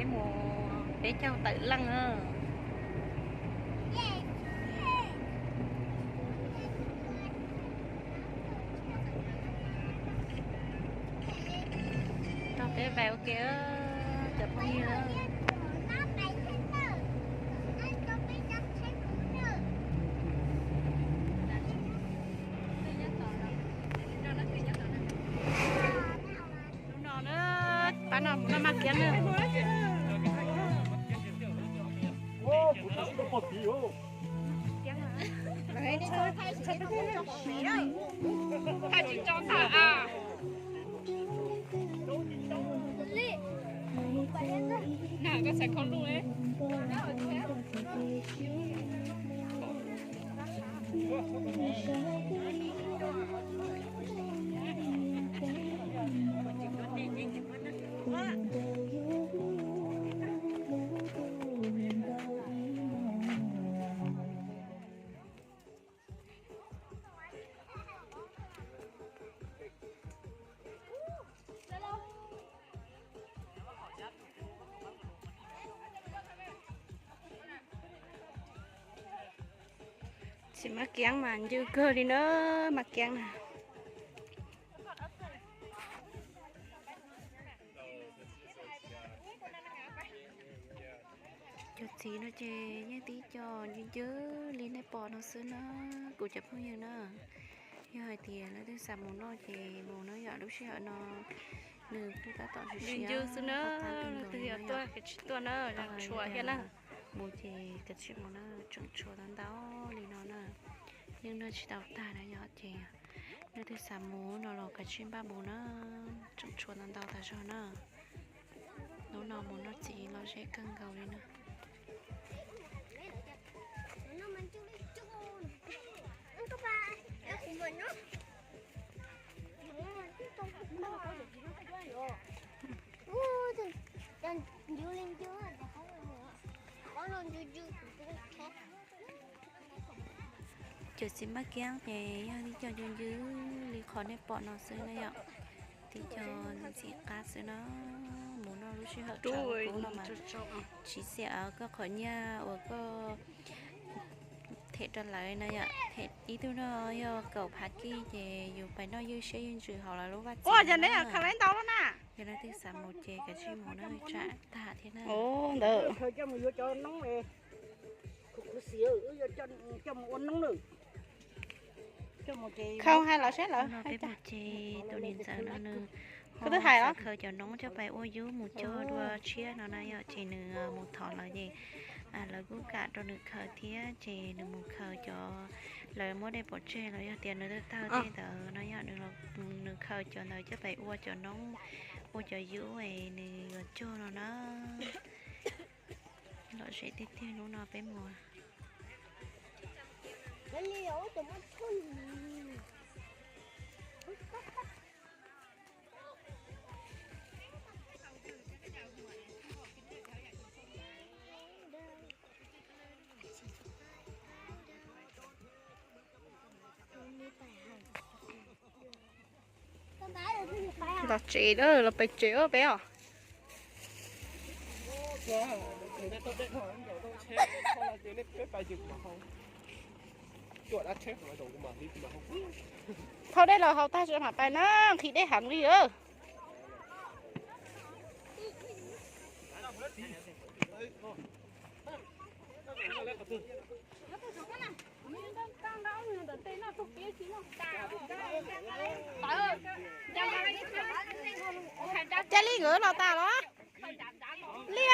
Mus peb caug tawm leej na. Rau peb pais ua ke cov phooj ywg. Hnub no na, pab no mus noj maj kiab na. Txiv maj kiab mas ncw kawg li na, maj kiab na. Cov txiv no ces yeej tib co ncw ncw li nej pom no xwb na, kuv cov phooj ywg na. Yog hais tias leej twg xav mus noj ces mus na yom, lub sij hawm no nws kuj tab tom siav siav xwb na, leej twg yog tuaj kav tsij tuaj na, tseem tshuav thiab na. Mus ces kav tsij mus na, tseem tshuav ntau ntau li no na. Yeej noj tsis tau tag na yom, ces leej twg xav mus no los kav tsij npaj mus na, tseem tshuav ntau ntau tas zog na. Hnub no mus noj txiv lom zem kawg nkaus li na. Cov txiv maj kiab ces yog tib co ncw ncw li qhov nej pom no xwb na yom. Tib co ntxim qab xwb na, mus noj lub sij hawm tsaus mas tsis xiam koj qhov nyiaj uas koj them rau lawv na yom. Them ib tug no yog kaum phav kij ces yus pais noj ywj siab ywj ntsws hauv lawv lub vaj txiv na. Yog leej twg xav mus ces kav tsij mus na, tsam tag thiab na. Ntawd khau hais los seb lawv peb mus ces tus niam ntxawm no nws ho xav khaws cov noob coj pais ua yub mus cog dua tshiab no na yom, ces nws mus thov lawv ces lawv kuj kam rau nws khaws thiab ces nws mus khaws cov, lawv muab dej pov tseg los yog tias nws twb tawg tej ntawd no yom, nws khaws cov ntawd coj pais ua cov noob, ua cov yub es nws yuav cog no na. Lom zem tiag tiag hnub no peb mus. Los tsev lawm, los pem tsev peb os. Thauj dej los haus tag tso mam pais na, nqhis dej heev li. Cia li nkawd los tas los? Li,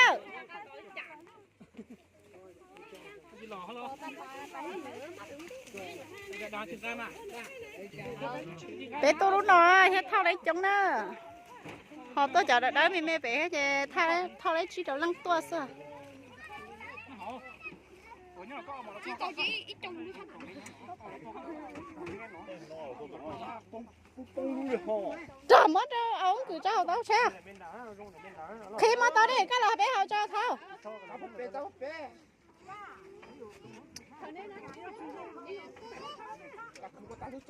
peb tuaj lub no thiab thauj laib coob na. Ho tuaj cov dawb dawb me me pem ces thauj laib tsib rau leej tuaj xwb. Rog muab rau au kws tso hauv tau tshiab. Qhib muab tau dej koj los peb hauv tso thauj. Haus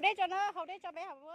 dej tso na, haus dej tso peb haus.